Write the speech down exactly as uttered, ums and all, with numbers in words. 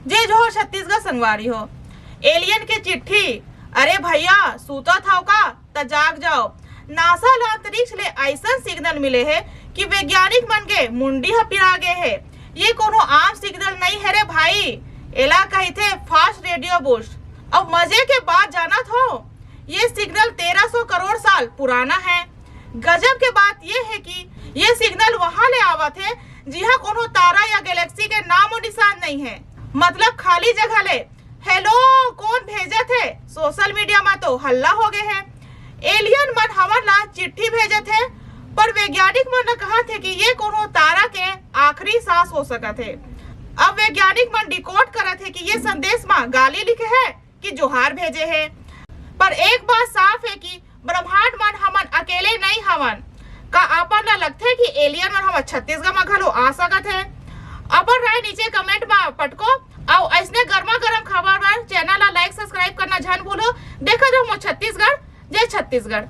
जय जोहार छत्तीसगढ़ संगवारी हो। एलियन के चिट्ठी। अरे भैया, सूतत हव का? त जाग जाओ। नासा ल अंतरिक्ष ले अइसन सिग्नल मिले हे कि वैज्ञानिक मन के मुंडी ह पिरा गे हे। ये कोनो आम सिग्नल नइ हे रे भाई, एला कहिथे फास्ट रेडियो बूस्ट। अब मजे के बात जानत हो, ये सिग्नल तेरह सौ करोड़ साल पुराना है। गजब के बात ये है कि ये सिग्नल वहां ले आवत है जिहां कोनो तारा या गैलेक्सी के नामो निशान नहीं है। मतलब खाली जगह ले हेलो कौन भेजत है? सोशल मीडिया में तो हल्ला हो गए है। एलियन मन हमन ला चिट्ठी भेजत है, पर वैज्ञानिक मन ला कहत है कि ये कोनो तारा के आखिरी सांस हो सकत है। अब वैज्ञानिक मन डिकोड करत है कि ये संदेश में गाली लिखे है कि जोहार भेजे है। पर एक बात साफ है कि ब्रह्मांड मन हमन अकेले नहीं हवन। का आपन ला लगथे कि एलियन मन हमर छत्तीसगढ़ म घलो आ सकत है? अपन राय नीचे कमेंट म पटको, अउ अइसने गर्मा गर्म खबर बर चैनल ला लाइक सब्सक्राइब करना झन भूलो। देखत रहो मोर छत्तीसगढ़। जय छत्तीसगढ़।